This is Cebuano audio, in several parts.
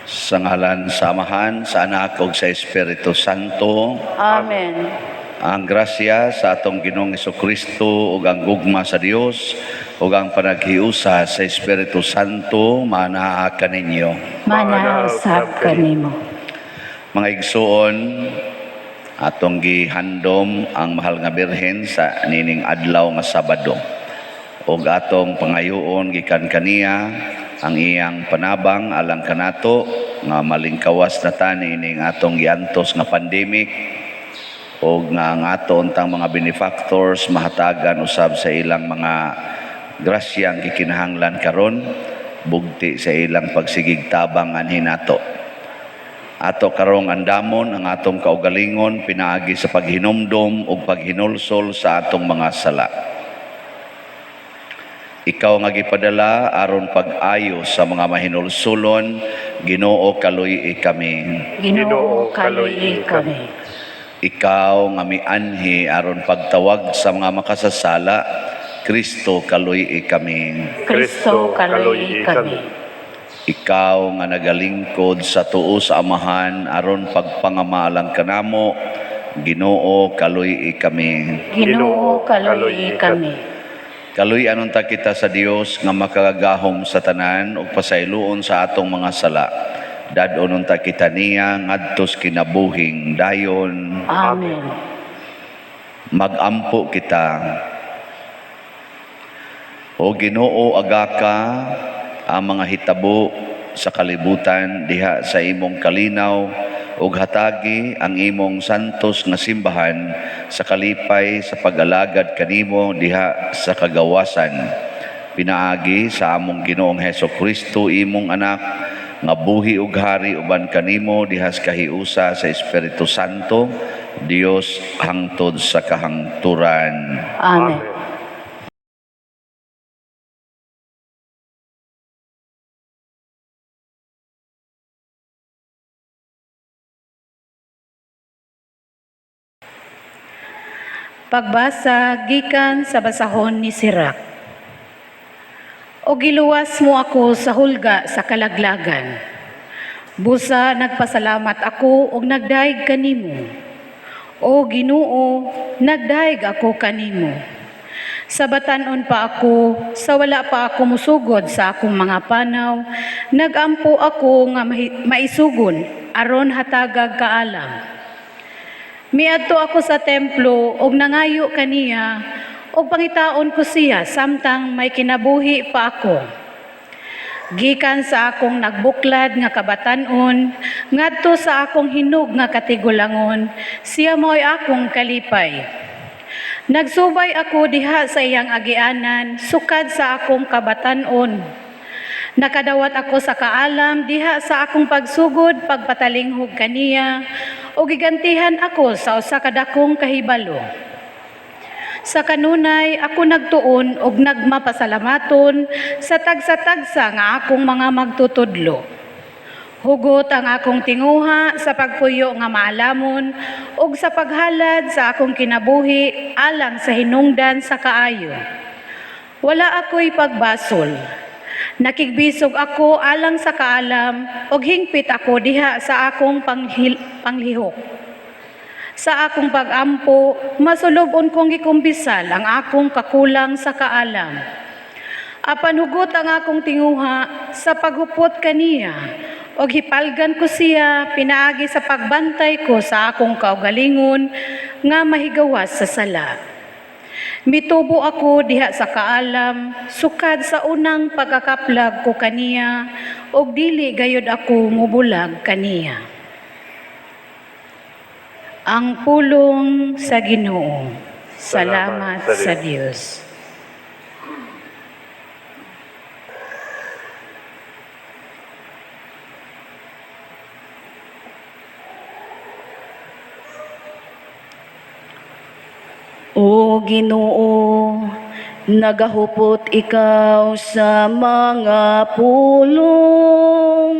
Sa ngalan sa Amahan, sa Anak ug sa Espiritu Santo. Amen. Ang grasya sa atong Ginoong Kristo ug ang gugma sa Dios ug ang panaghiusa sa Espiritu Santo manaa kaninyo. Manaa usab kanimo. Mga igsuon, atong gihandom ang mahal nga Birhen sa nining adlaw nga Sabado. Ug atong pangayoon gikan kaniya ang iyang panabang alang kanato nga malingkawas na ta niining atong giantos nga pandemic ug nga ang ato untang mga benefactors mahatagan usab sa ilang mga grasya ang gikinahanglan karon bugti sa ilang pagsigig tabang anhi nato. Ato karong andamon ang atong kaugalingon pinaagi sa paghinumdom ug paghinulsol sa atong mga sala. Ikaw nga gipadala aron pag-ayo sa mga mahinulsulon, Ginoo, kaluy-i kami. Ginoo, kaluy-i kami. Ikaw nga mianhi aron pagtawag sa mga makasasala, Kristo, kaluy-i kami. Kristo, kaluy-i kami. Ikaw nga nagalingkod sa tuo sa Amahan aron pagpangamalang kanamo, Ginoo, kaluy-i kami. Ginoo, kaluy-i kami. Kaluy-an unta kita sa Dios nga makagagahom sa tanan ug pasayloon sa atong mga sala. Dad-on unta kita niya ngadtos kinabuhing dayon. Amen. Magampo kita. O Ginoo, agaka ang mga hitabo sa kalibutan diha sa imong kalinaw ug hatagi ang imong santos nga simbahan sa kalipay sa pag-alagad kanimo diha sa kagawasan, pinaagi sa among Ginoong Heso Kristo, imong anak, nga buhi ug hari uban kanimo diha sa kahiusa sa Espiritu Santo, Dios, hangtod sa kahangturan. Amen. Pagbasa gikan sa basahon ni Sirac. O giluwas mo ako sa hulga sa kalaglagan. Busa nagpasalamat ako og nagdayeg kanimo. O Ginoo, nagdayeg ako kanimo. Sa batan-on pa ako, sa wala pa ako musugod sa akong mga panaw, nagampo ako nga maisugon aron hatagag kaalam. Miadto ako sa templo og nangayo kaniya og pangitaon ko siya samtang may kinabuhi pa ako. Gikan sa akong nagbuklad nga kabatan-on ngadto sa akong hinog nga katigulangon, siya mao'y akong kalipay. Nagsubay ako diha sa iyang agianan sukad sa akong kabatan-on. Nakadawat ako sa kaalam diha sa akong pagsugod pagpatalinghog kaniya ug gigantihan ako sa usa ka dakong kahibalo. Sa kanunay ako nagtuon og nagmapasalamaton sa tagsa-tagsa nga akong mga magtutudlo. Hugot ang akong tinguha sa pagpuyo nga maalamon ug sa paghalad sa akong kinabuhi alang sa hinungdan sa kaayo. Wala ako'y pagbasol. Nakigbisog ako alang sa kaalam ug hingpit ako diha sa akong panglihok. Sa akong pag-ampo, masulub-on kong gikumbisal ang akong kakulang sa kaalam. Apan hugot ang akong tinguha sa paghupot kaniya, ug hipalgan ko siya pinaagi sa pagbantay ko sa akong kaugalingon nga mahigawas sa sala. Mitubo ako diha sa kaalam, sukad sa unang pagkakaplag ko kaniya, ug dili gayud ako mubulag kaniya. Ang pulong sa Ginoo. Salamat sa Dios. O Ginoo, nagahupot ikaw sa mga pulong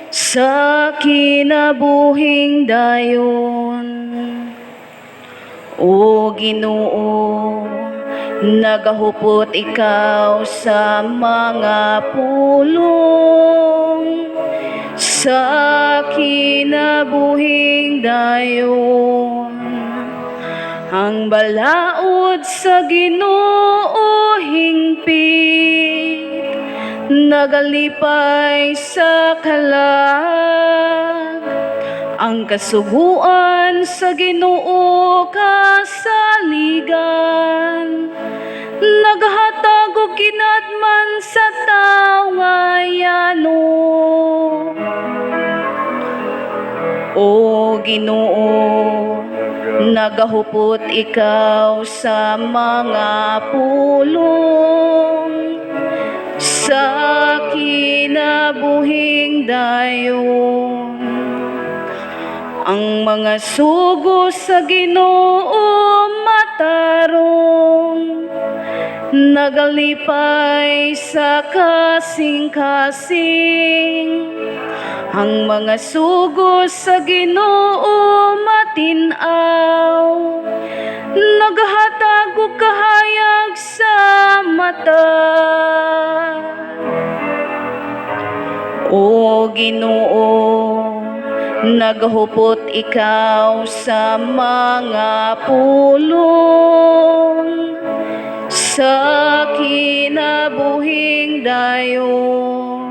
sa kinabuhing dayon. O Ginoo, nagahupot ikaw sa mga pulong sa Sa kinabuhing dayon. Ang balaod sa Ginoo hingpit, nagalipay sa kalag. Ang kasuguan sa Ginoo kasaligan, naghatag og kinatman sa tawo nga yano. O Ginoo, nagahupot ikaw sa mga pulong sa kinabuhing dayon. Ang mga sugo sa Ginoo matarong, nagalipay sa kasing-kasing. Ang mga sugo sa Ginoo matin-aw, naghatag og kahayag sa mata. O Ginoo, naghupot ikaw sa mga pulong sa kinabuhing dayon.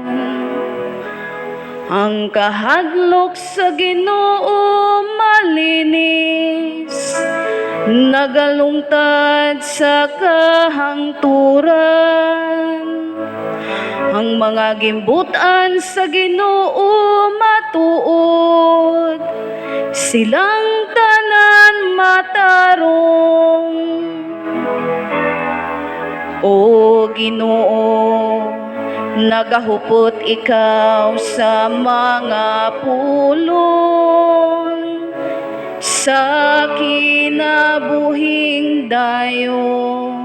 Ang kahadlok sa Ginoo malinis, nagalungtad sa kahangturan. Ang mga gimbutan sa Ginoo matuod, silang tanan matarong. O Ginoo, nagahupot ikaw sa mga pulong sa kinabuhing dayon.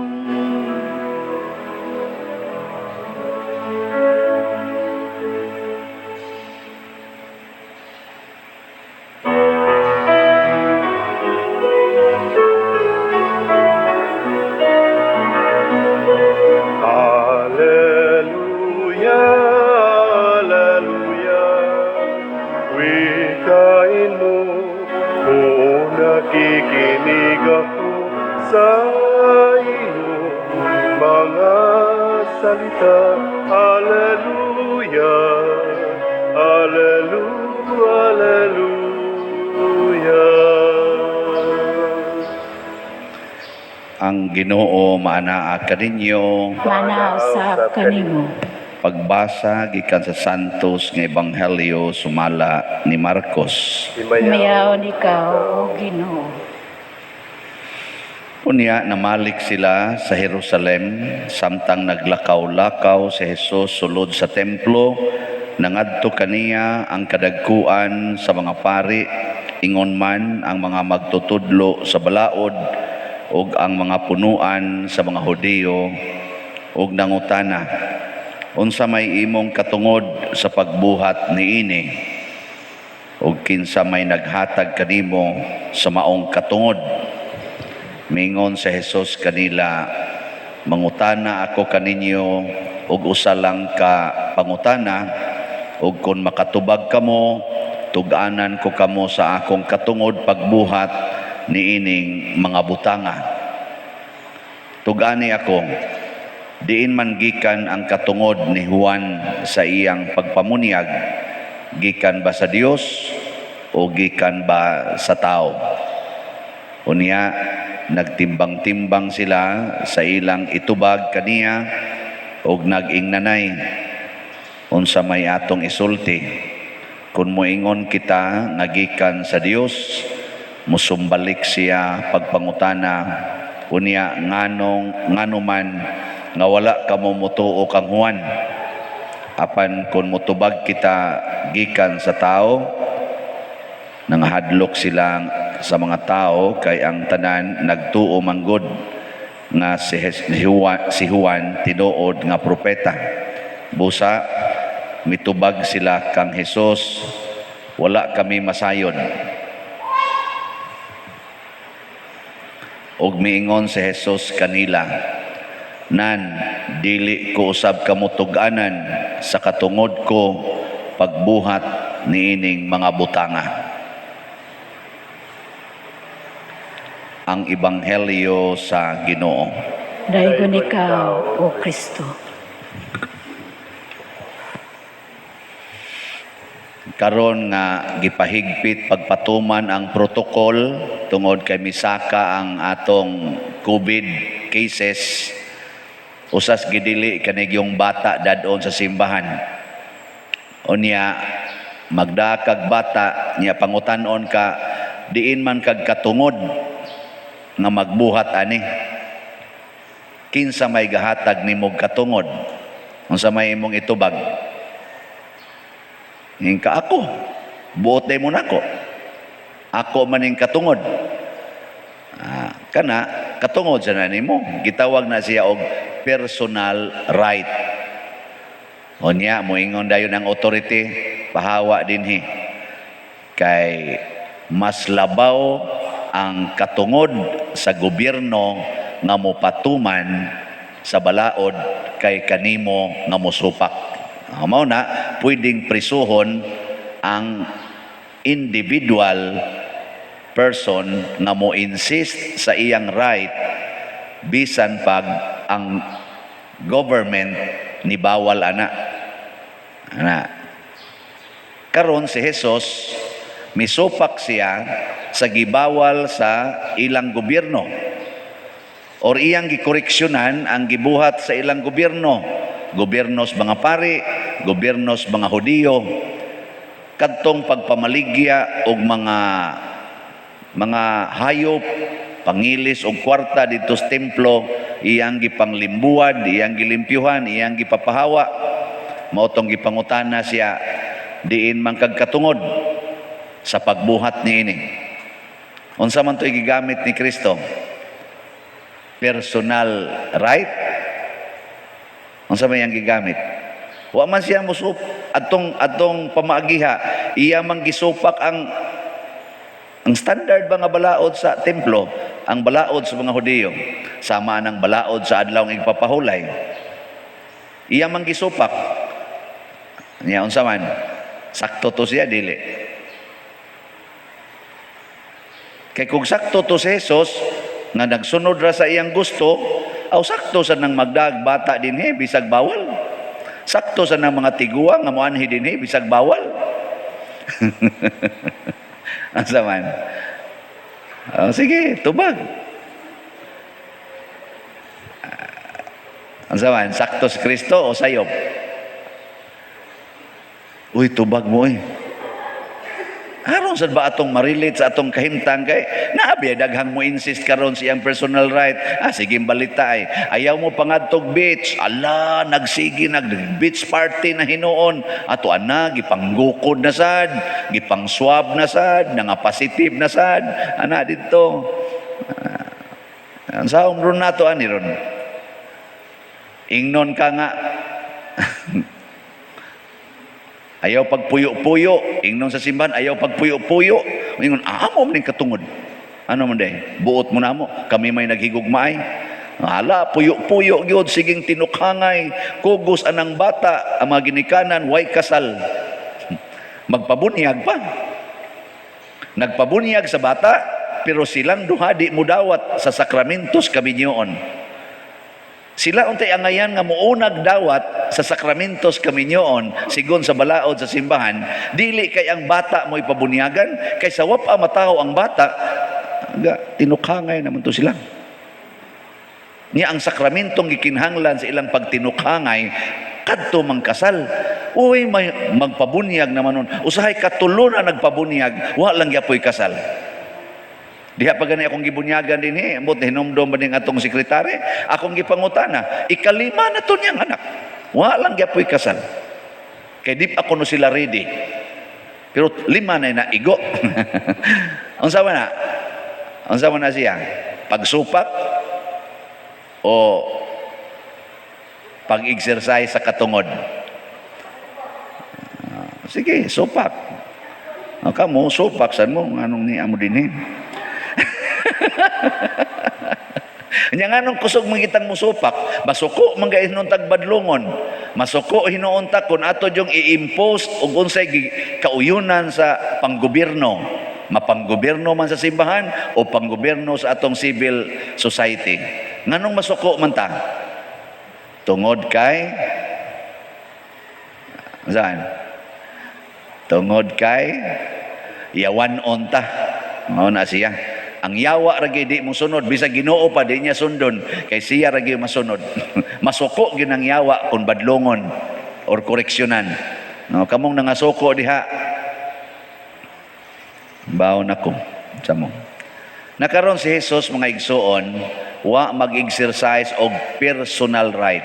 Alleluia, Alleluia. Wikain mo kung nakikinig ako sa iyong mga salita. Alleluia, Alleluia, Alleluia. Ang Ginoo maanaa kaninyo. Mana usab kanimo. Pagbasa gikan sa Santos nga Ebanghelyo sumala ni Marcos. Mayaon ikaw, O Ginoo. Unya namalik sila sa Jerusalem samtang naglakaw-lakaw si Jesus sulod sa templo, nangadto kaniya ang kadagkuan sa mga pari, ingon man ang mga magtutudlo sa balaod ug ang mga punuan sa mga Hudiyo, ug nangutana, "Unsa may imong katungod sa pagbuhat niini, ug kinsa may naghatag kanimo sa maong katungod?" Mingon si Jesus kanila, "Mangutana ako kaninyo og usa lang ka pangutana, ug kon makatubag kamo, tug-anan ko kamo sa akong katungod pagbuhat niining mga butanga. Tug-ani ako, diin man gikan ang katungod ni Juan sa iyang pagpamunyag? Gikan ba sa Dios o gikan ba sa tao?" Unya, nagtimbang-timbang sila sa ilang itubag kaniya og nag-ingnanay, "Unsa may atong isulti? Kung moingon kita nga gikan sa Dios, musumbalik siya pagpangutana, unya nganong nganuman nga wala kamo motuo kang Juan? Apan kung motubag kita gikan sa tao," nangahadlok sila sa mga tao kay ang tanan nagtuo manggod nga si Juan tinuod nga propeta. Busa mitubag sila kang Hesus, "Wala kami masayon." Ug miingon si Jesus kanila, "Nan, dili ko usab kamo tug-anan sa katungod ko pagbuhat niining mga butanga. Ang Ebanghelyo sa Ginoo. Daygon ikaw, O Kristo. Karon nga gipahigpit pagpatuman ang protokol tungod kay misaka ang atong COVID cases, usas gidili kanig yung bata dadon sa simbahan. Unya magdakag bata niya, pangutan-on ka, diin man kag katungod nga magbuhat ani? Kinsa may gahatag nimog katungod? Unsa may imong itubag? Ingon ka, "Ako buot day mo nako, ako man ning katungod." Ah, kana katungod sa na nimo, gitawag na siya og personal right. Unya moingon dayon ang authority, "Pahawa dinhi," kay mas labaw ang katungod sa gobyerno nga mopatuman sa balaod kay kanimo nga mosupak. Ah, mao na pwedeng prisuhon ang individual person nga mo insist sa iyang right bisan pag ang government ni bawal ana. Ana. Karon si Jesus, misupak siya sa gibawal sa ilang gobyerno or iyang gikoreksyonan ang gibuhat sa ilang gobyerno, gobyerno sa mga pari, gobyerno sa mga Hudiyo, kadtong pagpamaligya og mga hayop, pangilis og kwarta didto sa templo, iyang gipanglimbuan, iyang gilimpyuhan, iyang gipapahawa. Mao tong gipangutana siya, "Diin man kag katungod sa pagbuhat niini?" Unsa man to gigamit ni Kristo? Personal right? Unsa man iyang gigamit? Wa man siya musup atong pamaagiha, iya man gisupak ang standard ba nga balaod sa templo, ang balaod sa mga Hudiyo, sama ng balaod sa adlaw ng igpapahulay. Iya man gisupak. Niya unsa man? Sakto to siya, dili? Kay kung sakto to si Jesus nga nagsunod ra sa iyang gusto, aw sakto sa nang magdag bata dinhi bisag bawal. Sakto sa nang mga tiguang nga moanhi dinhi bisag bawal. Asa man? Oh, sige, tubag. Asa man? Sakto si Kristo o sayop? Uy, tubag mo eh. Aron sad ba atong ma-relate sa atong kahimtang, kay naabi daghang mo insist karon sa iyang personal right. Ah, sige, balita ay. Ayaw mo pangadtog beach. Ala, nagsige nag beach party na hinuon. Ato ana gipanggukod na sad, gipang swab na sad, nga positive na sad. Ana didto. Ah, ang saong ron nato ani ron? Ingnon ka nga ayaw pagpuyo-puyo, ingnon sa simbahan, ayaw pagpuyo-puyo. Ingon, amo man ning katungod. Ano man day? Buot mo na mo. Kami may naghigugmaay. Hala, puyo-puyo gyud, siging tinukhangay, kugos anang bata, ang mga ginikanan, way kasal. Magpabunyag pa. Nagpabunyag sa bata, pero silang duha di mudawat sa sakramentos kaminyoon. Sila untay angayan nga muunag dawat sa sakramentos kaminyoon sigon sa balaod sa simbahan, dili kay ang bata mo'y pabunyagan, kay sa wapa matawo ang bata, ga, tinukhangay naman to sila. Niya ang sakramentong gikinhanglan sa ilang pagtinukhangay, kadto mang kasal. Uy, may magpabunyag naman nun. Usahay katulo na nagpabunyag, wa lang gyapoy kasal. Diha pa gani akong gibunyagan din eh. Ambot hinumdom ba ning atong sekretary? Akong gipangutana, ikalima na to niyang anak. Wa lang gyapoy kasal. Kay di pa kuno sila ready. Pero lima na na igo. Unsa man na? Unsa man na siya? Pagsupak o pag-exercise sa katungod? Ah, sige, supak. O kamo, supak san mo nganong ni amo dinhi. Nya nganong kusog mangitang musupak, basuko man gay nung tagbadlungon. Masuko hinuon ta kung ato yung i-impose og unsay kauyunan sa panggobyerno, mapanggobyerno man sa simbahan o panggobyerno sa atong civil society. Nganong masuko man ta? Tungod kay saan? Tungod kay yawan-on ta. Mao na siya. Ang yawa ra gyud di mo sunod, bisag Ginoo pa di niya sundon kay siya ra gyud masunod. Masuko gyud ang yawa kung badlongon or koreksyonan. No, kamong nangasuko diha. Baon ako sa mo. Nakaron si Jesus, mga igsuon, wa mag-exercise og personal right.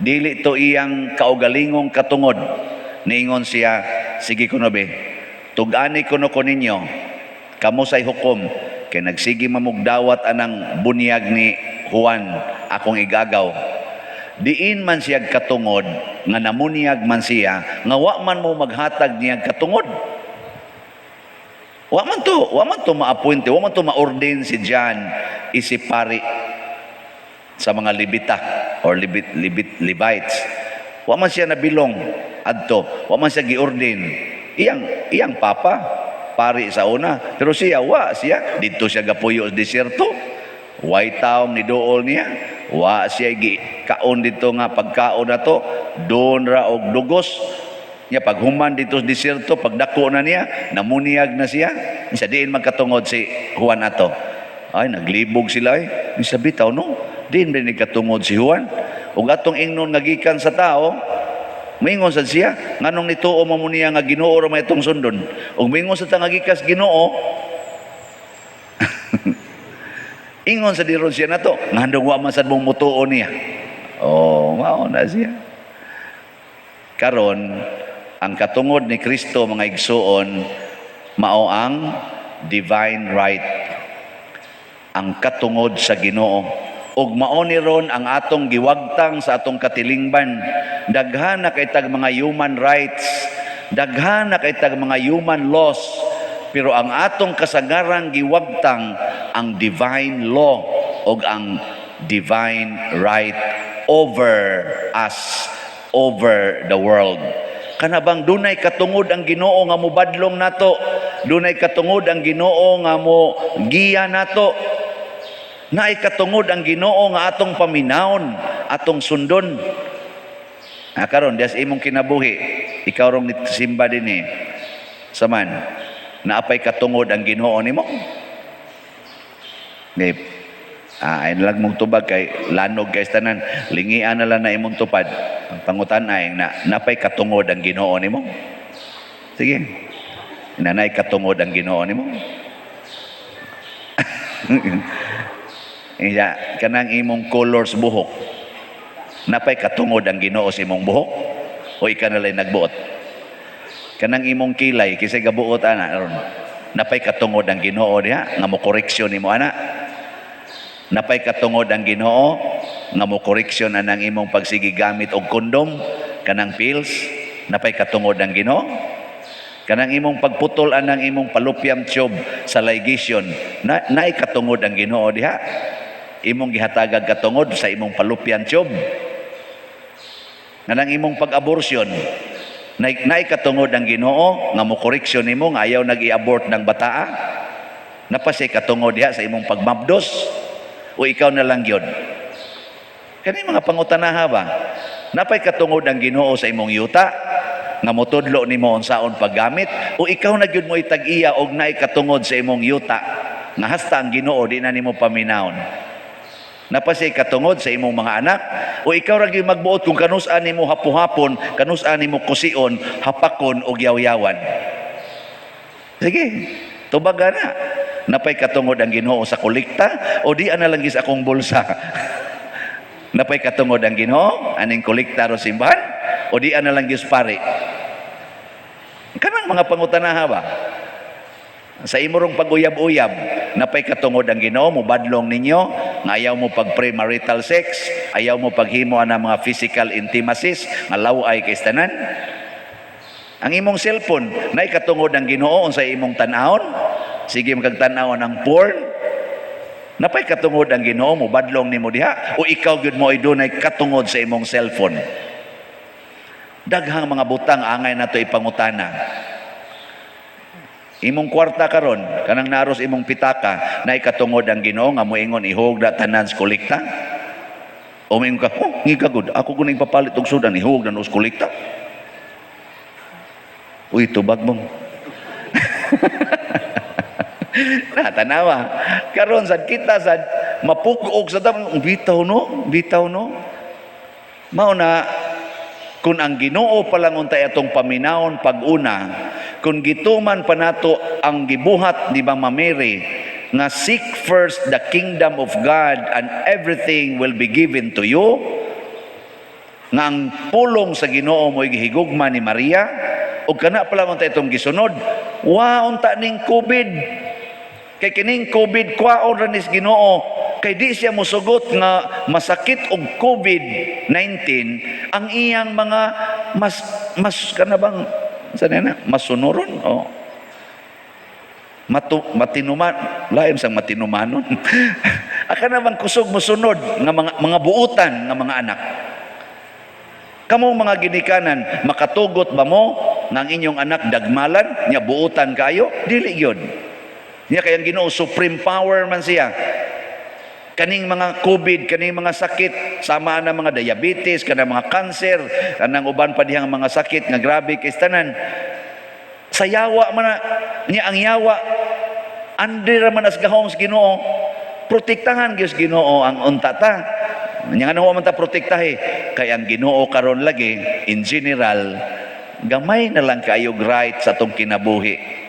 Dili to iyang kaugalingong katungod. Niingon siya, "Sige kuno be, tug-ani kuno ko ninyo, kamo say hukom, kay nagsige man mog dawat anang bunyag ni Juan, akong igagaw." Diin man siya katungod, nga namunyag man siya, nga wa man mo maghatag niya katungod. Wa man to ma-appoint, wa man to ma-ordain si John isip pari sa mga Libita or Levites. Wa man siya nabilong adto, wa man siya giordain. Iyang papa pari sa una, pero siya wa siya didto siya gapuyo sa desierto. Way taong niduol niya, wa siya gi kaon dito nga pagkaon na to, doon ra og dugos. Nya paghuman dito sa desierto, pagdako na niya, namuniyag na siya. Sa diin magkatungod si Juan ato? Ay, naglibog sila ay. Sa bitaw, no? Diin ba ni katungod si Juan? Ug atong ingnon nga gikan sa tao, moingon sad siya, nganong nituo mo mo niya nga Ginoo ra may itong sundon? Ug moingon sa ta nga gikas Ginoo, ingon sa diron siya nato, ngandong wa man sad mong mutuo niya. Oh, mao na siya. Karon, ang katungod ni Kristo, mga igsuon, mao ang divine right. Ang katungod sa Ginoo. Ug mao ni ron ang atong giwagtang sa atong katilingban. Daghan na kay tag mga human rights, daghan na kay tag mga human laws, pero ang atong kasagarang giwagtang ang divine law ug ang divine right over us, over the world. Kana bang dunay katungod ang Ginoo nga mobadlong nato, dunay katungod ang Ginoo nga mo giya nato, naay katungod ang Ginoo nga atong paminawon, atong sundon. Ah, karon dias imong kinabuhi, ikaw rong simba dinhi. Saman, naapay katungod ang Ginoo nimo? Di, ay lang mong tubag kay lanog kay tanan, lingian na lang na imong tupad. Ang pangutan ay na napay katungod ang Ginoo nimo? Sige. Nanay katungod ang Ginoo nimo? Iya, kanang imong colors buhok. Napay katungod ang Ginoo sa imong buhok o ikaw na lang nagbuot? Kanang imong kilay, kisay gabuot ana aron? Napay katungod ang Ginoo diha nga mo koreksyon nimo ana? Napay katungod ang Ginoo nga mo koreksyon anang imong pagsigi gamit og kondom, kanang pills? Napay katungod ang Ginoo? Kanang imong pagputol anang imong fallopian tube sa ligation, na naay katungod ang Ginoo diha? Imong gihatagag katungod sa imong fallopian tube? Nganang imong pag-abortion, naay katungod ang Ginoo nga mo koreksyon nimo nga ayaw nag-i-abort ng bataa? Napasay katungod diha sa imong pagmabdos o ikaw na lang gyud? Kani mga pangutanaha ba? Napay katungod ang Ginoo sa imong yuta nga motudlo nimo unsaon paggamit o ikaw na gyud mo itag-iya og naay katungod sa imong yuta nga hasta ang Ginoo di na nimo paminawon? Napasay katungod sa imong mga anak o ikaw ra gyud magbuot kung kanus-an nimo hapo-hapon, kanus-an nimo kusion, hapakon og yaw-yawan? Sige, tubaga na. Napay katungod ang Ginoo sa kolekta o di ana lang gis akong bulsa? Napay katungod ang Ginoo aning kolekta ro simbahan o di ana lang gis pari? Kanang mga pangutanaha ba? Sa imong pag-uyab-uyab, napay katungod ang Ginoo mobadlong ninyo nga ayaw mo pag premarital sex, ayaw mo paghimo ana mga physical intimacies nga law-ay kay tanan? Ang imong cellphone, nay katungod ang Ginoo unsay imong tan-awon? Sige man kag tan-awon ang porn. Napay katungod ang Ginoo mo badlong nimo diha o ikaw gyud mo ay dunay katungod sa imong cellphone? Daghang mga butang angay nato ipangutana. Imong kwarta karon, kanang naros imong pitaka, naay katungod ang Ginoo nga moingon ihog na tanan sa kolekta? O moingon ka, "Oh, ngiga gud, ako kuning papalit og sudan, ihog na sa kolekta." Uy, tubag mo. Na tanawa. Karon sad kita sad mapug-og sa dam, bitaw no, bitaw no. Mao na kung ang Ginoo pa lang untay atong paminawon pag-una, kung gituman pa nato ang gibuhat ni Mama Mary nga "Seek first the kingdom of God and everything will be given to you," nga ang pulong sa Ginoo mo'y gihigugma ni Maria, ug kana pa lang untay itong gisunod, wa unta ning COVID. Kay kining COVID, kwaon ra nis Ginoo, kay di siya mosugot nga masakit og COVID-19 ang iyang mga mas mas kana bang sa na masunuron o matu, matinuman, lain sang matinumanon, aka na bang kusog mosunod nga mga buutan nga mga anak. Kamong mga ginikanan, makatugot ba mo nga ang inyong anak dagmalan nya buutan kayo? Dili gyud. Nya kay ang Ginoo supreme power man siya. Kaning mga COVID, kaning mga sakit, sama na mga diabetes, kanang mga cancer, kanang uban pa dihang mga sakit nga grabe kay tanan. Sa yawa man na, nya ang yawa andi ra man as gahom sa Ginoo. Protektahan gyud sa Ginoo ang unta ta. Nya ngano man ta protektahe? Kay ang Ginoo karon lagi, in general, gamay na lang kaayog right sa atong kinabuhi.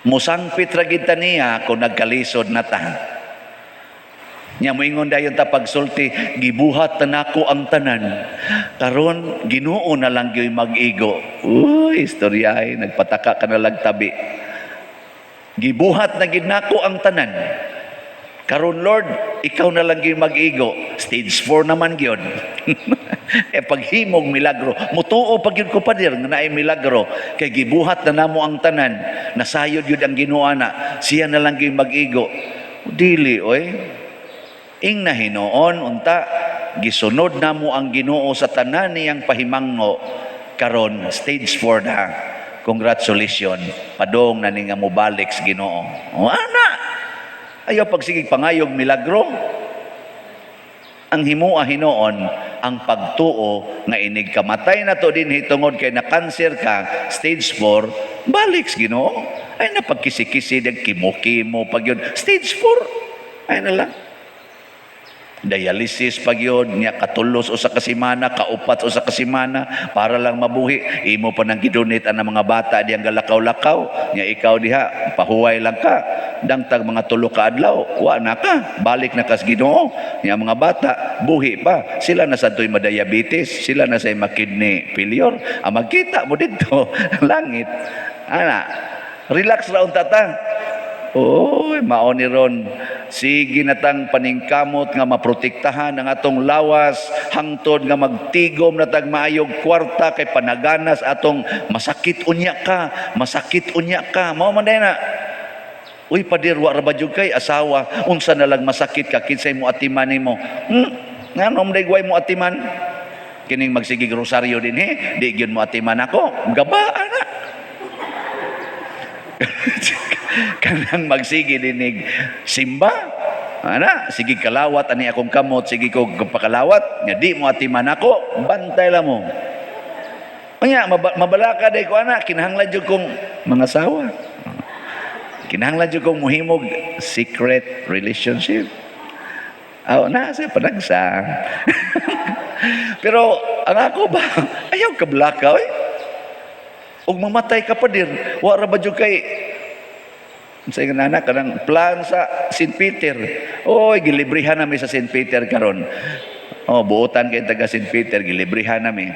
Musangpit ra gid ta niya kung nagkalisod na ta. Nya moingon dayon ta pagsulti, "Gibuhat na nako ang tanan. Karon Ginoo na lang gyud mag-igo." Uy, istoryahe, nagpataka ka na lang tabi. "Gibuhat na gid nako ang tanan. Karon, Lord, ikaw na lang gyud mag-igo." Stage 4 naman gyud. Eh paghimog milagro, mutuo pag gyud ko, pader, nga naay milagro kay gibuhat na namo ang tanan, nasayod gyud ang Ginoo na, siya na lang gyud mag-igo. Dili oy. Ing na hinuon unta gisunod namo ang Ginoo sa tanan niyang pahimangno, karon stage 4 na. Congratulations, padong na ni nga mobalik sa Ginoo. O ana. Ayaw pagsigig pangayog milagro. Ang himua hinuon ang pagtuo nga inig kamatay na to din tungod kay na cancer ka stage 4, balik sa Ginoo. Ay na pagkisi-kisi, chemo-chemo pag yun stage 4, ay na lang dialysis pag yun niya, katulos usa ka semana, kaupat usa ka semana para lang mabuhi. Imo pa nang gidonate ang mga bata diyang galakaw-lakaw niya, ikaw diha pahuway lang ka. Dangtag mga 3 ka adlaw, wa na ka, balik na kas Ginoo niya. Mga bata buhi pa sila, na sa madiabetes sila, na say makidney failure. Ang magkita mo dito langit ana, relax ra unta ta. Oy, mao ni ron. Sige na tang paningkamot nga maprotektahan ang atong lawas hangtod nga magtigom na tag maayog kwarta kay panaganas atong masakit unya ka, masakit unya ka. Mao man na. "Uy, pader, wa ra ba jud kay asawa? Unsa na lang masakit ka, kinsay mo atiman nimo?" Ngano man way mo atiman? Kining magsigig rosaryo din he, di gyud mo atiman ako. Gaba ana. Kanang magsige dinig simba ana, sige kalawat ani akong kamot, sige ko pakalawat nga di mo atiman ako, bantay lang mo. Kanya mabalaka day ko ana, kinahanglan jud kong mga asawa, kinahanglan jud kong muhimog secret relationship. Aw na sa panagsa. Pero ang ako ba, ayaw ka blaka oy. Ug mamatay ka pa din, wa ra ba jud kay sa nana kanang plan sa St. Peter? Oy, gilibrihan nami sa St. Peter karon. Oh, buotan kay taga St. Peter, gilibrihan nami.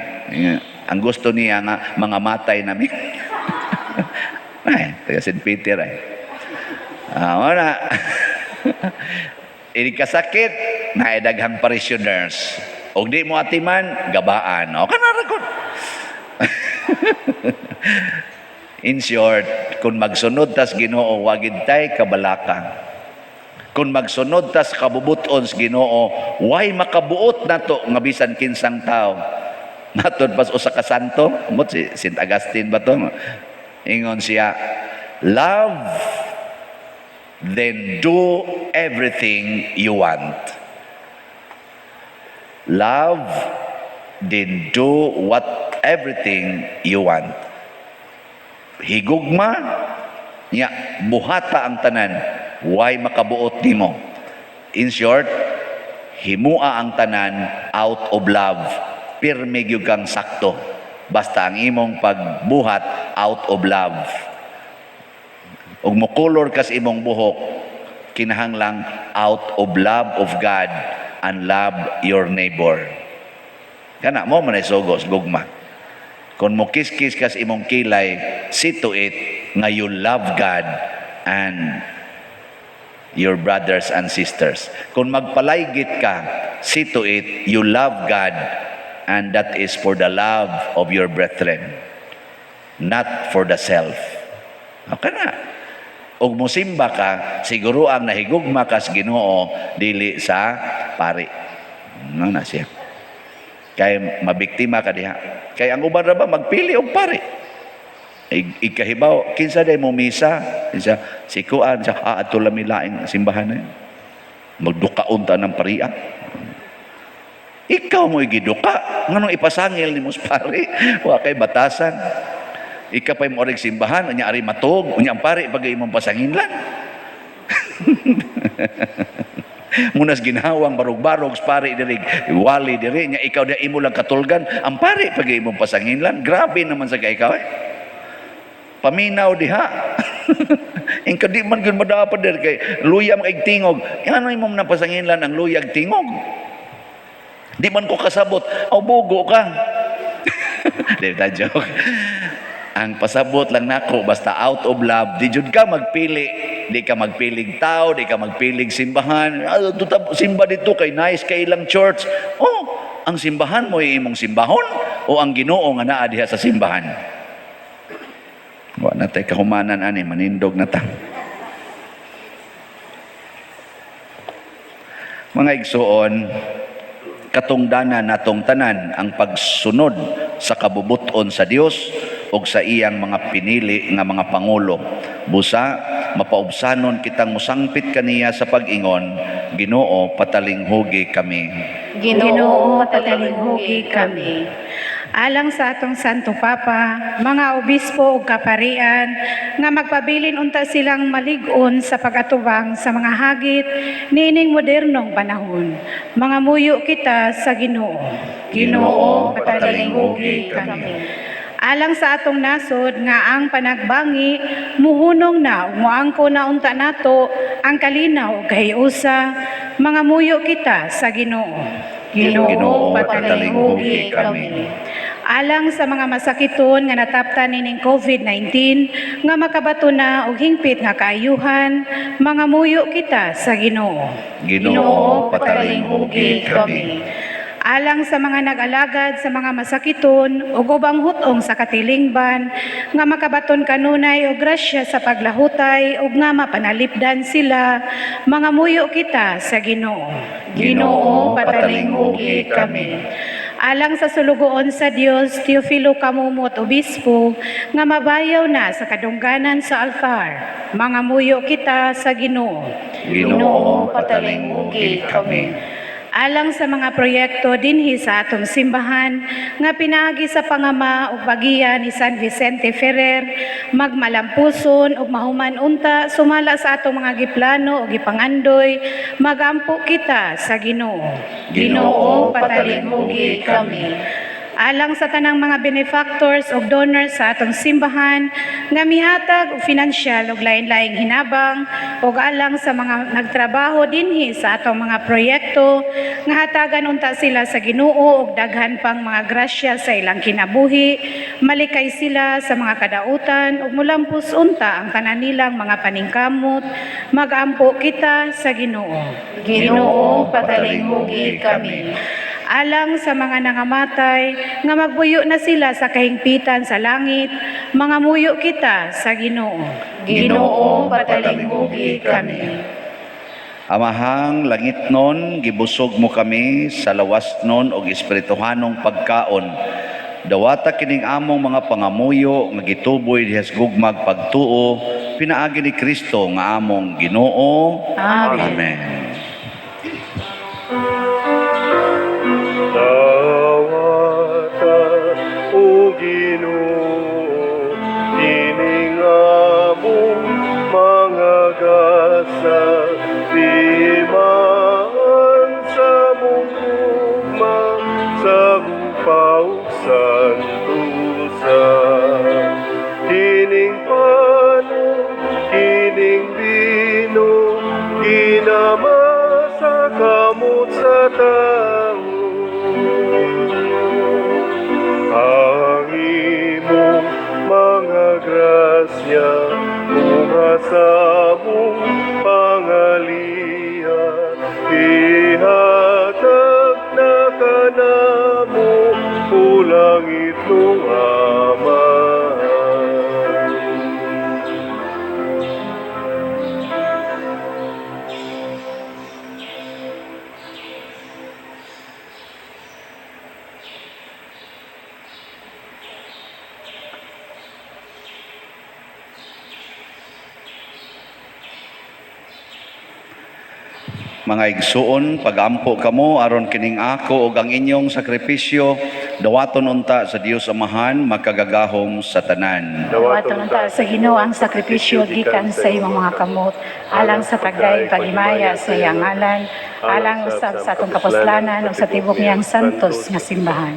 Ang gusto niya nga mga matay nami. Ay, taga St. Peter ay. Ah, wala. Ini kasakit, na daghang parishioners. Og di mo atiman, gabaan. O kanara ko. In short, kung magsunod tas Ginoo, wagid tay kabalaka. Kung magsunod tas kabubuton sa Ginoo, way makabuot nato nga bisan kinsang tao. Matod pas usa ka santo, mot si Saint Augustine ba to? Ingon siya, "Love, then do everything you want. Love, then do what everything you want." Higugma, nya buhata ang tanan, way makabuot nimo. In short, himua ang tanan out of love. Pirmi gyud kang sakto. Basta ang imong pagbuhat out of love. Ug mokolor kas imong buhok, kinahanglang out of love of God and love your neighbor. Kana mo man ay sugos gugma. Kung mo kiskis kas imong kilay, see to it nga you love God and your brothers and sisters. Kung magpalaygit ka, see to it you love God and that is for the love of your brethren, not for the self. Okay na. Ug musimba ka, siguro ang nahigugma kas Ginoo dili sa pari. Ano na siya. Kay mabiktima ka diha. Kay ang uban ra ba magpili og pari. Ikahibaw, kinsa day mo misa? Kinsa si kuan sa adto lami laing simbahan na yun. Magdukaon ta ng paria. Ikaw mo giduka. Nganong ipasangil nimo sa pari? Wa kay batasan. Ika pa'y mo arig simbahan, unya ari matug, unya ang pari pag imong pasanginlan. Munas ginhawang barog-barog sa pari diri, wali diri nya ikaw di imo lang katulgan, ang pari pag imong pasanginlan. Grabe naman sa kay ikaw eh. Paminaw diha. Ingka di man gyud madapat diri kay luya man kay tingog. Ano imong napasanginlan ang luyag tingog? Di man ko kasabot. Aw, bugo ka. Di ta joke. Ang pasabot lang nako basta out of love, di jud ka magpili. Di ka magpilig tao, di ka magpilig simbahan. Ah, simba dito kay nice kay ilang church. Oh, ang simbahan mo ay imong simbahon o ang Ginoo nga naa diha sa simbahan? Wa na tay kahumanan ani, manindog na ta. Mga igsuon, katungdanan natong tanan ang pagsunod sa kabubuton sa Dios ug sa iyang mga pinili nga mga pangulo. Busa mapaubsanon kitang musangpit kaniya sa pag-ingon, "Ginoo, patalinghugi kami." Ginoo, patalinghugi kami. Alang sa atong Santo Papa, mga obispo ug kaparian, nga magpabilin unta silang malig-on sa pag-atubang sa mga hagit niining modernong panahon. Mangamuyo kita sa Ginoo. Ginoo, patalinghugi kami. Alang sa atong nasod nga ang panagbangi muhunong na ug moangko na unta nato ang kalinaw ug kahiusa, mangamuyo kita sa Ginoo. Ginoo, patalinghugi kami. Alang sa mga masakiton nga nataptan nining COVID-19 nga makabato na og hingpit nga kaayuhan, mangamuyo kita sa Ginoo. Ginoo, patalinghugi kami. Alang sa mga nag-alagad sa mga masakiton ug ubang hutong sa katilingban nga makabaton kanunay og grasya sa paglahutay ug nga mapanalipdan sila, mangamuyo kita sa Ginoo. Ginoo, patalinghugi kami. Alang sa sulugoon sa Dios Teofilo Camomot Obispo nga mabayaw na sa kadungganan sa altar, mangamuyo kita sa Ginoo. Ginoo, patalinghugi kami. Alang sa mga proyekto dinhi sa atong simbahan nga pinaagi sa pangama ug pagiya ni San Vicente Ferrer, magmalampuson ug mahuman unta sumala sa atong mga giplano ug gipangandoy, magampo kita sa Ginoo. Ginoo, patalinghugi kami. Alang sa tanang mga benefactors ug donors sa atong simbahan nga mihatag og finansyal ug lain-laing hinabang ug alang sa mga nagtrabaho dinhi sa atong mga proyekto nga hatagan unta sila sa Ginoo og daghan pang mga grasya sa ilang kinabuhi, malikay sila sa mga kadautan ug mulampos unta ang tanan nilang mga paningkamot, magampo kita sa Ginoo. Ginoo, patalinghugi kami. Alang sa mga nangamatay nga magbuyo na sila sa kahingpitan sa langit, mangamuyo kita sa Ginoo. Ginoo, patalinghugi kami. Amahang langit nun, gibusog mo kami sa lawas nun og espirituhanong pagkaon. Dawata kining among mga pangamuyo nga gituboy diha sa gugmag pagtuo pinaagi ni Kristo nga among Ginoo. Amen. Amen. Dawata o Ginoo, kining among mga gasa, timaan sa mong gugma, sa gupaw santusa. Kining pano, kining bino, ginama sa kamot sa tao. Ang imong mga grasya, tunga sa among pangaliya, ihatag na kanamo, kulang itong Ama. Mga igsuon, pagampo kamo aron kining ako ug ang inyong sakripisyo dawaton unta sa Dios Amahan makagagahom sa tanan. Dawaton unta sa Ginoo ang sakripisyo gikan sa imong mga kamot, alang sa pagdayeg paghimaya sa iyang ngalan, alang usab sa atong kapuslanan ug sa tibok niyang santos nga simbahan.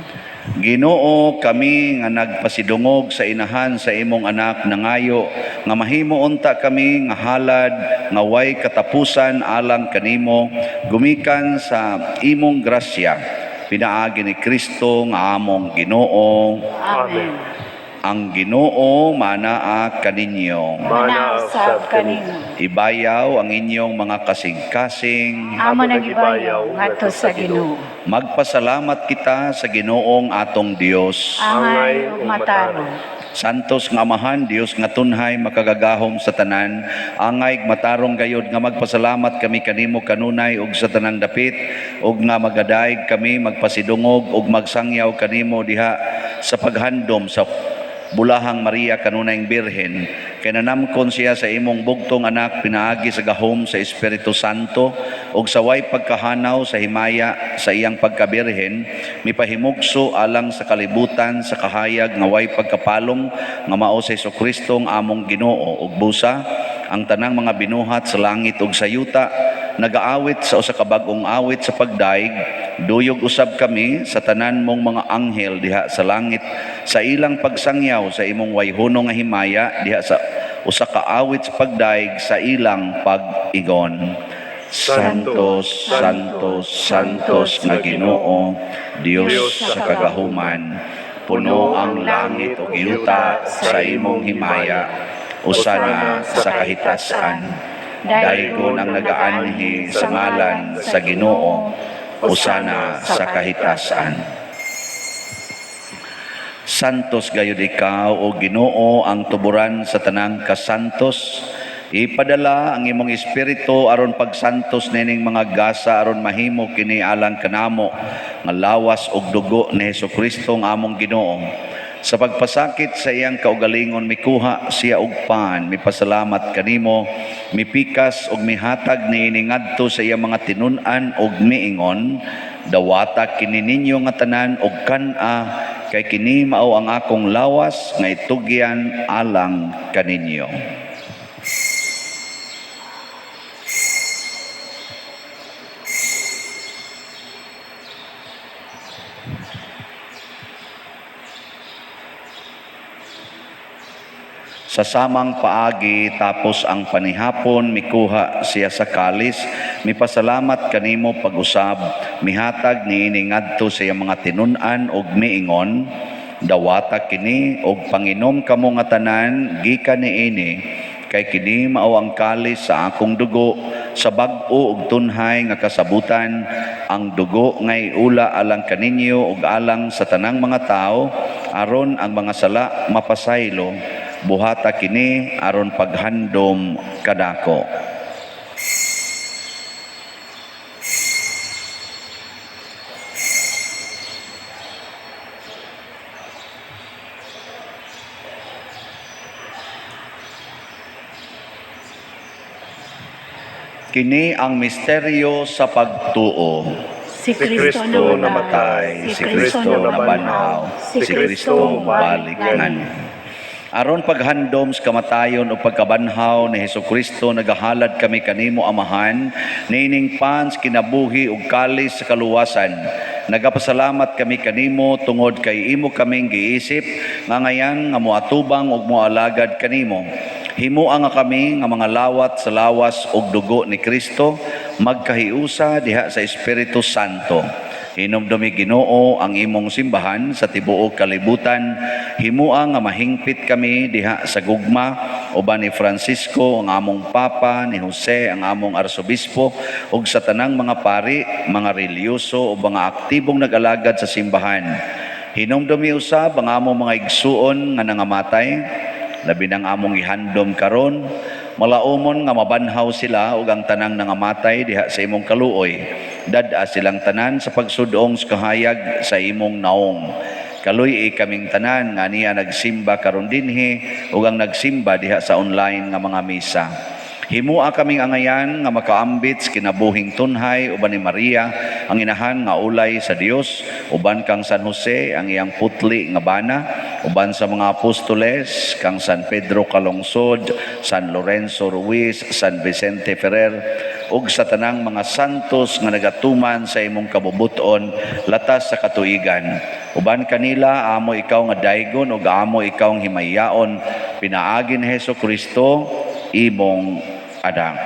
Ginoo, kami nga nagpasidungog sa inahan sa imong anak nangayo nga mahimo unta kami nga halad nga way katapusan alang kanimo gumikan sa imong grasya pinaagi ni Kristo nga among Ginoo. Amen. Ang Ginoo manaa kaninyo. Mana usab kanimo. Ibayaw ang inyong mga kasing-kasing. Amo nagibayaw ngadto sa Ginoo. Magpasalamat kita sa Ginoong atong Dios. Angay ug matarong. Santos nga Amahan, Dios nga tunhay makagagahom sa tanan, angay matarong gayod nga magpasalamat kami kanimo kanunay ug sa tanang dapit, ug nga magadaig kami magpasidungog ug magsangyaw kanimo diha sa paghandom sa Bulahang Maria kanunayng Birhen, kay nanamkon siya sa imong bugtong anak pinaagi sa gahom sa Espiritu Santo ug sa way pagkahanaw sa himaya sa iyang pagkabirhen, mipahimugso alang sa kalibutan sa kahayag nga way pagkapalong nga mao sa Hesukristo ang among Ginoo. Ug busa ang tanang mga binuhat sa langit ug sa yuta nagaawit sa usa ka bag-ong awit sa pagdaig, duyog usab kami sa tanan mong mga anghel diha sa langit sa ilang pagsangyaw sa imong wayhono nga himaya diha sa usa ka awit sa pagdaig sa ilang pag-igon. Santos, Santos, Santos nga Ginoo, Dios sa kagahuman, puno ang langit ug yuta sa imong himaya, usana sa kahitasan. Daygon ang nagaanhi sa ngalan sa Ginoo, usana sa kahitasan. Santos gayud ikaw o Ginoo ang tuburan sa tanang kasantos. Ipadala ang imong espiritu aron pagsantos nining mga gasa aron mahimo kini alang kanamo nga lawas ug dugo ni Hesukristo ang among Ginoo. Sa pagpasakit sa iyang kaugalingon mikuha siya og pan, mipasalamat kanimo, mipikas ug mihatag niini ngadto sa iyang mga tinun-an ug miingon, dawata kini ninyo nga tanan og kan-a kay kini mao ang akong lawas nga itugyan alang kaninyo. Sa samang paagi tapos ang panihapon mikuha siya sa kalis, mipasalamat kanimo pag-usab, mihatag niini ngadto sa iyang mga tinun-an ug miingon, dawata kini og panginom kamo nga tanan gikan niini, kay kini mao ang kalis sa akong dugo sa bag-o ug tunhay nga kasabutan, ang dugo ngay ula alang kaninyo ug alang sa tanang mga tawo aron ang mga sala mapasaylo. Buhata kini aron paghandom kadako. Kini ang misteryo sa pagtuo. Si Kristo namatay, si Kristo nabanhaw, si Kristo balik nganhi. Aron paghandom sa kamatayon o pagkabanhaw ni Hesus Kristo, nagahalad kami kanimo, Amahan, niining pan sa kinabuhi ug kalis sa kaluwasan. Nagapasalamat kami kanimo tungod kay imo kaming giisip nga ngayan nga moatubang ug moalagad kanimo. Himoa nga kami nga mga lawat sa lawas ug dugo ni Kristo magkahiusa diha sa Espiritu Santo. Hinumdumi, Ginoo, ang imong simbahan sa tibuok kalibutan. Himoa nga mahingpit kami diha sa gugma uban ni Francisco ang among Papa, ni Jose ang among Arsobispo ug sa tanang mga pari, mga relihiyoso ug mga aktibong nag-alagad sa simbahan. Hinumdumi usab ang among mga igsuon nga nangamatay, labi nang among ihandom karon, malaumon nga mabanhaw sila ug ang tanang nangamatay diha sa imong kaluoy. Dad-a silang tanan sa pagsudong sa kahayag sa imong naong. Kaluy-i kaming tanan nga niya nagsimba karon dinhi ug ang nagsimba diha sa online nga mga misa. Himua kaming angayan nga makaambit sa kinabuhing tunhay uban ni Maria, ang inahan nga ulay sa Dios, uban kang San Jose, ang iyang putli nga bana, uban sa mga apostoles, kang San Pedro Calungsod, San Lorenzo Ruiz, San Vicente Ferrer, ug sa tanang mga santos nga nagatuman sa imong kabubut-on latas sa katuigan. Uban kanila amo ikaw nga daygon ug amo ikaw ang himayaon pinaagi ni Hesus Kristo, imong anak.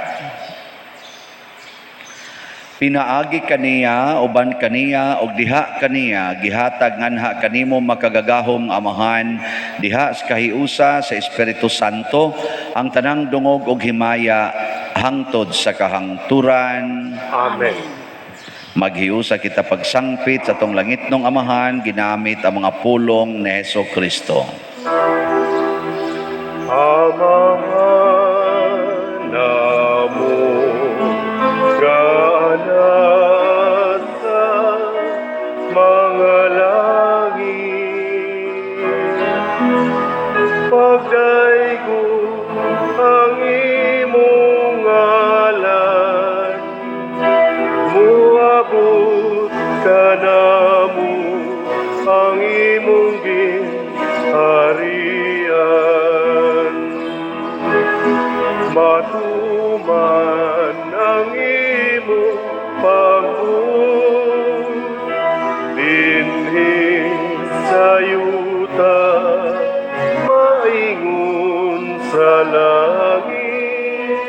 Pinaagi kaniya, uban kaniya, ug diha kaniya, gihatag nganha kanimo, makagagahom Amahan, diha sa kahiusa sa Espiritu Santo, ang tanang dungog ug himaya hangtod sa kahangturan. Amen. Maghiusa kita pagsangpit sa atong langitnong Amahan ginamit ang mga pulong ni Hesus Kristo. Amahan namo nga nasa mga langit, pagdaygon ang imong ngalan, muabot kanamo ang imong gingharian, matuman ang imong pagbuot dinhi sa yuta maingon sa langit.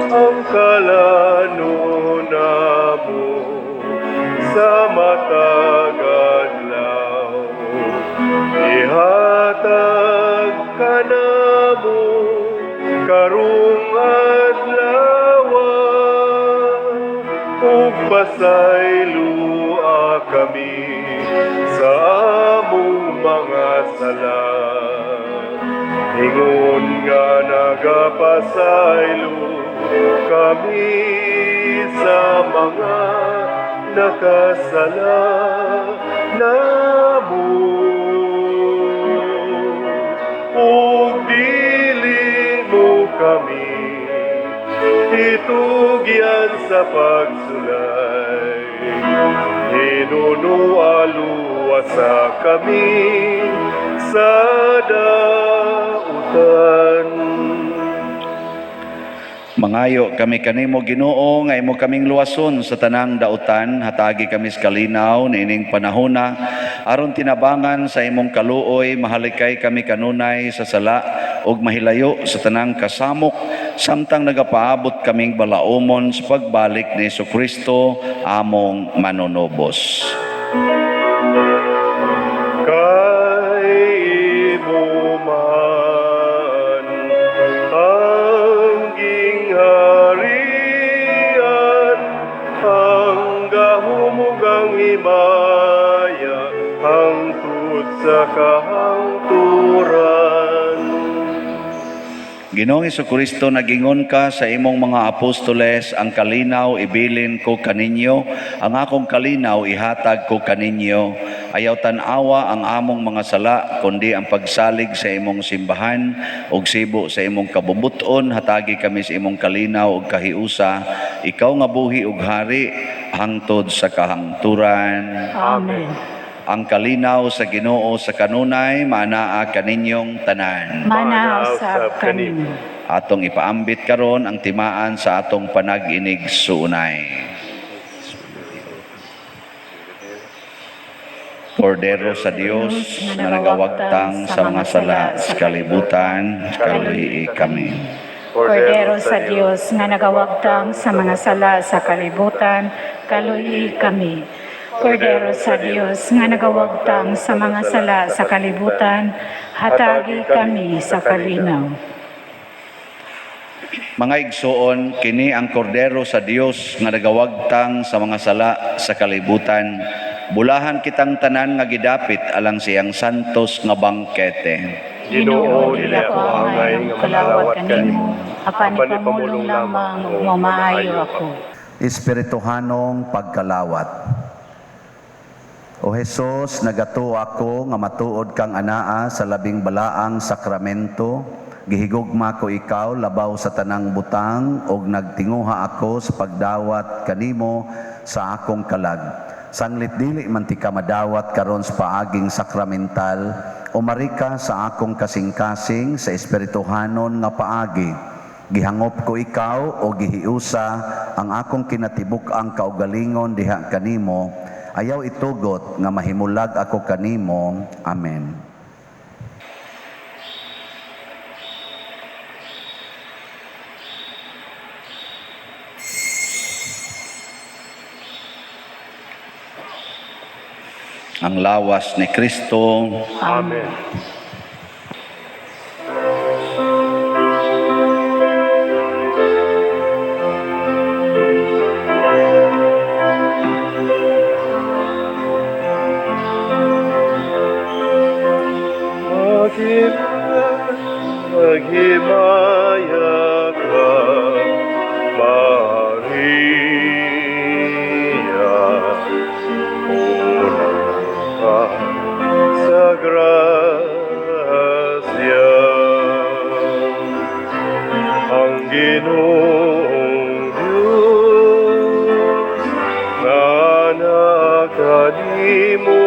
Ang kalanon namo sa matag adlaw ihatag kanamo karong adlaw, ug pasayloa kami sa among mga sala ingon nga nagapasaylo kami sa mga nakasala namo, ug dili mo kami itugyan sa pagsulay, hinunoa luwasa kami sa dautan. Mangayo kami kanimo, Ginoo, nga imo kaming luwason sa tanang dautan. Hatagi kami sa kalinaw niining panahona aron tinabangan sa imong kaluoy mahalikay kami kanunay sa sala ug mahilayo sa tanang kasamok samtang nagapaabot kaming balaumon sa pagbalik ni Kristo among manunubos. Kay imo man ang gingharian, ang gahom ug ang himaya hangtod sa kahangturan. Ginoong Kristo, nagingon ka sa imong mga apostoles, "Ang kalinaw ibilin ko kaninyo, ang akong kalinaw ihatag ko kaninyo." Ayaw tan-awa ang among mga sala, kundi ang pagsalig sa imong simbahan ug sibo sa imong kabubut-on, hatagi kami sa imong kalinaw ug kahiusa. Ikaw nga buhi ug hari hangtod sa kahangturan. Amen. Ang kalinaw sa Ginoo sa kanunay maanaa kaninyong tanan. Manaa usab kanimo. Atong ipaambit karon ang timaan sa atong panag-inig suunay. Kordero sa Dios nga nagawagtang sa mga sala sa kalibutan, kaluhi kami. Kordero sa Dios nga nagawagtang sa mga sala sa kalibutan, kaluhi kami. Kordero sa Dios nga nagawagtang sa mga sala sa kalibutan, hatagi kami sa kalinaw. Mga igsoon, kini ang kordero sa Dios nga nagawagtang sa mga sala sa kalibutan. Bulahan kitang tanan nga gidapit alang siyang santos nga bangkete. Ginoo, dili ako angay nga malawat kanimo, apan ipamulong lamang ug mamaayo ako. Espirituhanong pagkalawat. O Hesus, nagatuo ako nga matuod kang anaa sa labing balaang sakramento. Gihigugma ko ikaw labaw sa tanang butang ug nagtinguha ako sa pagdawat kanimo sa akong kalag. Sanglit dili man ti ka madawat karon sa paaging sakramental, umari ka sa akong kasing-kasing sa espirituhanon nga paagi. Gihangop ko ikaw o gihiusa ang akong kinatibuk-ang kaugalingon diha kanimo. Ayaw itugot nga mahimulag ako kanimo. Amen. Ang lawas ni Kristo. Amen. Maghimaya ka, Maria, puno ka sa grasya. Ang Ginoong Diyos nga nakanimo,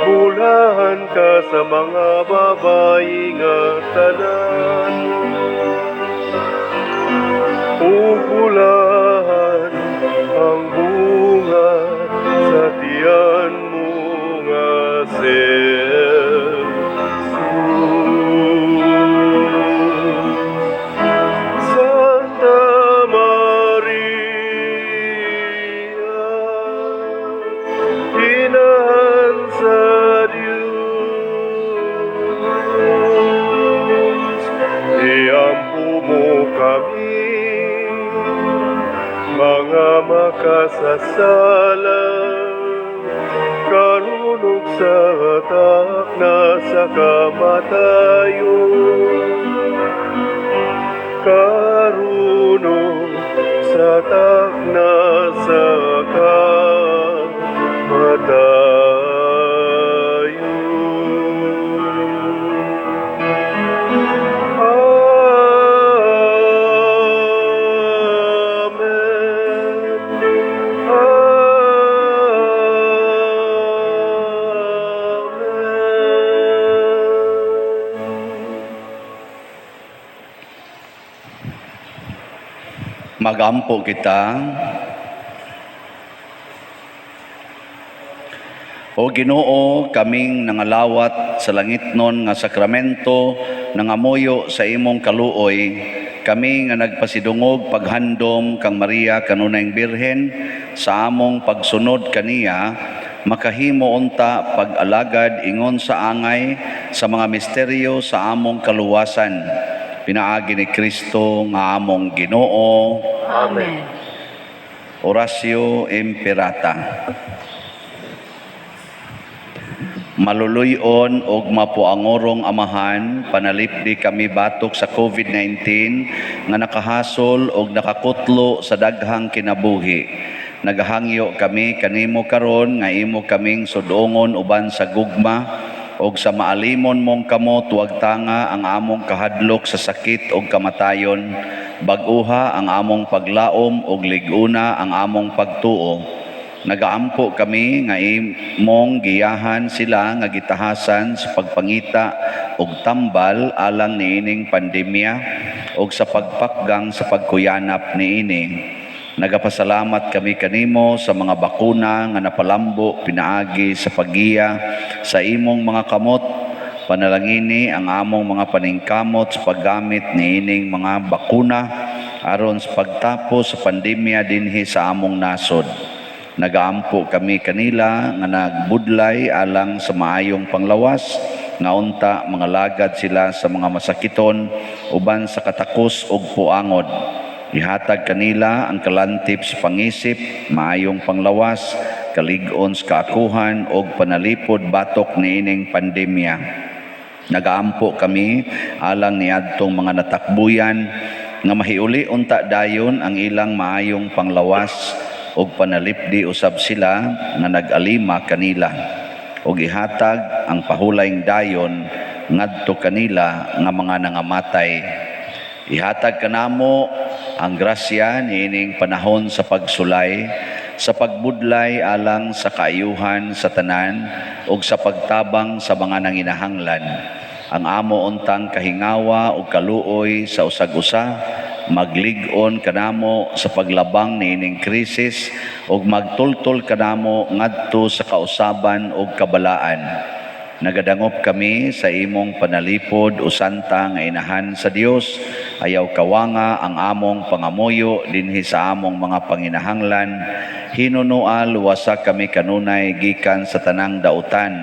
bulahan ka sa mga babayi nga tanan. Ug bulahan ang bunga sa tiyan mo nga si Jesus. Santa Maria, Inahan sa Diyos, iampo mo kami, mga makasasala, karon ug sa takna sa kamatayon, karon ug sa takna sa kamatayon. Amen. Amen. Magampo kita. O Ginoo, kaming nangalawat sa langitnon nga sakramento, nangamuyo sa imong kaluoy, kami nga nagpasidungog paghandom kang Maria kanunayng Birhen sa among pagsunod kaniya, makahimo unta pag-alagad ingon sa angay sa mga misteryo sa among kaluwasan. Pinaagi ni Kristo nga among Ginoo. Amen. Oratio Imperata. Maluluyon og mapuangorong Amahan, panalipdi kami batok sa COVID-19 nga nakahasol og nakakutlo sa daghang kinabuhi. Nagahangyo kami kanimo karon nga imo kaming sudongon uban sa gugma og sa maalimon mong kamot wagtanga ang among kahadlok sa sakit og kamatayon. Bag-uha ang among paglaom og lig-una ang among pagtuo. Nagaampo kami nga imong giyahan sila nga gitahasan sa pagpangita og tambal alang niining pandemya og sa pagpakgang sa pagkuyanap niini. Nagapasalamat kami kanimo sa mga bakuna nga napalambo pinaagi sa paggiya sa imong mga kamot. Panalangini ang among mga paningkamot sa paggamit niining mga bakuna aron sa pagtapos sa pandemya dinhi sa among nasod. Nagaampo kami kanila nga nagbudlay alang sa maayong panglawas, nga unta mangalagad sila sa mga masakiton uban sa katakos ug puangod. Ihatag kanila ang kalantip sa pangisip, maayong panglawas, kalig-on sa kaakuhan ug panalipod batok niining pandemya. Nagaampo kami alang niadtong mga natakbuyan nga mahiuli unta dayon ang ilang maayong panglawas ug panalipdi usab sila nga nag-alima kanila ug ihatag ang pahulayng dayon ngadto kanila nga mga nangamatay. Ihatag kanamo ang grasya niining panahon sa pagsulay, sa pagbudlay alang sa kaayuhan sa tanan ug sa pagtabang sa mga nanginahanglan. Ang amo untang kahingawa ug kaluoy sa usag-usa maglig-on kanamo sa paglabang niining krisis ug magtultol kanamo ngadto sa kausaban ug kabalaan. Nagadangop kami sa imong panalipod, o Santa nga Inahan sa Dios. Ayaw kawanga ang among pangamuyo dinhi sa among mga panginahanglan. Hinunua luwasa kami kanunay gikan sa tanang dautan,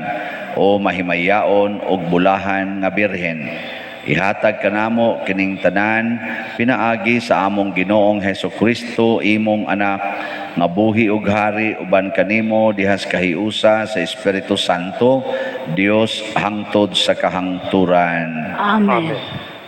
o mahimayaon ug bulahan nga Birhen. Ihatag kanamo kining tanan pinaagi sa among Ginoong Hesus Kristo, imong anak, nga buhi ug hari uban kanimo dihas kahiusa sa Espiritu Santo, Dios, hangtod sa kahangturan. Amen.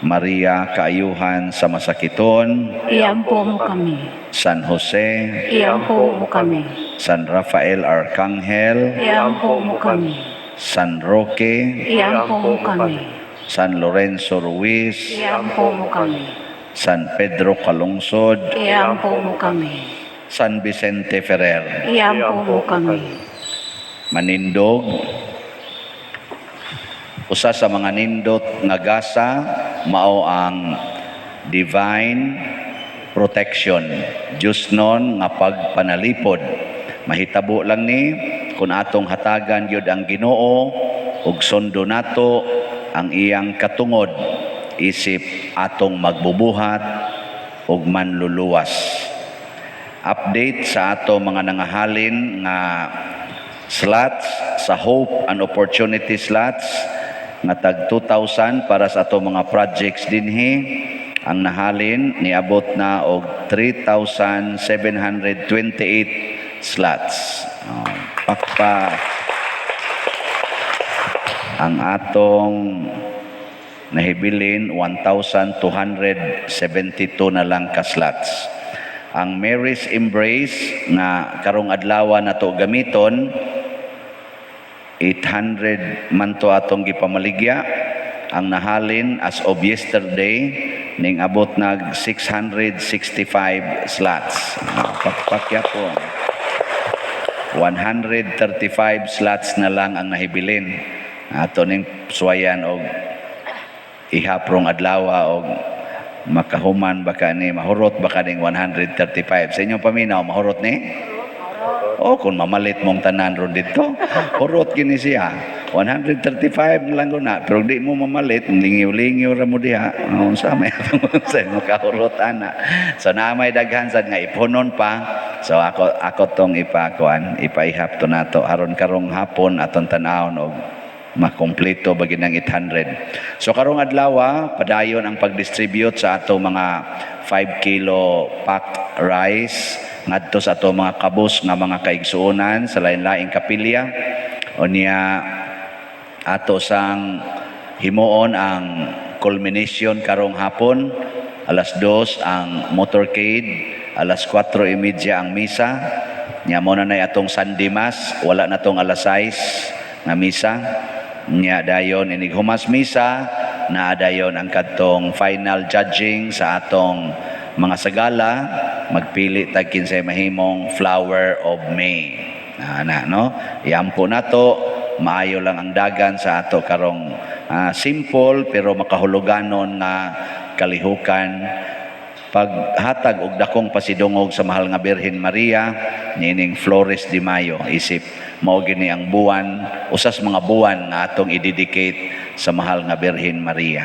Maria, kaayuhan sa masakiton, Iampo mo kami. San Jose, Iampo mo kami. San Rafael Arcangel, Iampo mo kami. San Roque, Iampo mo kami. San Lorenzo Ruiz, Iampo mo kami. San Pedro Calungsod, Iampo mo kami. San Vicente Ferrer. Iampo mo kami. Manindog, usa sa mga nindot nga gasa mao ang divine protection, Diyosnon nga pagpanalipod. Mahitabo lang ni kung atong hatagan gyud ang Ginoo ug sundo nato ang iyang katungod isip atong magbubuhat ug manluluwas. Update sa ato mga nangahalin nga slots sa Hope and Opportunity slots nga tag 2,000 para sa ato mga projects dinhi, ang nahalin niabot na og 3,728 slots. Oh, pakpa. Ang atong nahibilin, 1,272 na lang ka slots. Ang Mary's Embrace nga karong adlaw nato gamiton, 800 man to atong gipamaligya. Ang nahalin as of yesterday ning abot nag 665 slots. Pakpakya po. 135 slots na lang ang nahibilin. Ato ning suwayan og ihaprong adlaw og makahuman ba ka ni, mahurot ba ka ning 135? Sa inyong paminaw, mahurot ni? O kung mamalit mong tanan ron dito, hurot kini siya. 135 lang na, pero di mo mamalit, lingiw-lingiw ra mo diha. Unsa may sa makahurot ana? So naa may daghan sad nga ipunon pa. So ako tong ipakuan, ipaihap to nato aron karong hapon aton tan-awon og makumpleto ba ng 800. So karong adlaw, padayon ang pag-distribute sa ato mga 5 kilo packed rice ngadto sa ato mga kabus nga mga kaigsuonan sa lain-laing kapilya. Unya ato sang himuon ang culmination karong hapon, alas 2 ang motorcade, alas 4:30 ang misa. Nya mo na nay atong Sunday Mass, wala na tong alas 6 nga misa. Nya dayon inig humas misa, naa dayon ang kadtong final judging sa atong mga sagala, magpili tag kinsay mahimong Flower of May. Ana, no? Iampo nato, maayo lang ang dagan sa ato karong simple pero makahuluganon nga kalihukan, paghatag og dakong pasidungog sa mahal nga Birhen Maria niining Flores de Mayo, isip mao gini ang buwan, usas mga buwan nga atong i-dedicate sa mahal nga Birhen Maria.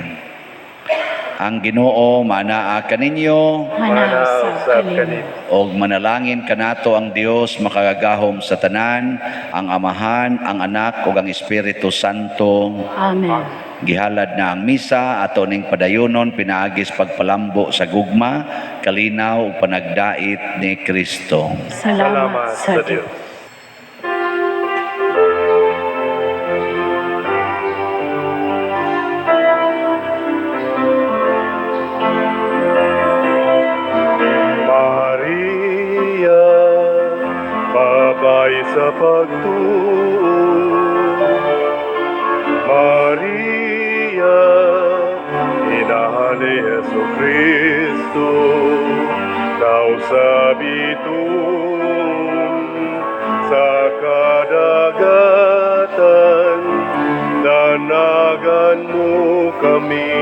Ang Ginoo manaa kaninyo. Manaa usab usab kanimo. Og manalangin kanato ang Dios makagagahom sa tanan, ang Amahan, ang Anak ug ang Espiritu Santo. Amen. Gihalad na ang misa, ato ning padayonon pinaagis pagpalambo sa gugma, kalinaw ug panagdait ni Kristo. Salamat sa Dios. Dios. Maria, babae sa pagtuo. Maria, inahan ni Jesu Kristo, tao sa bituon, sa kadagatan, danagan mo kami,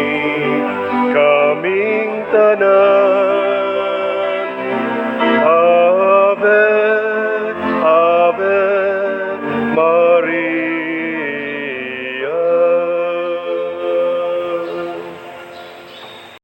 kaming tanan.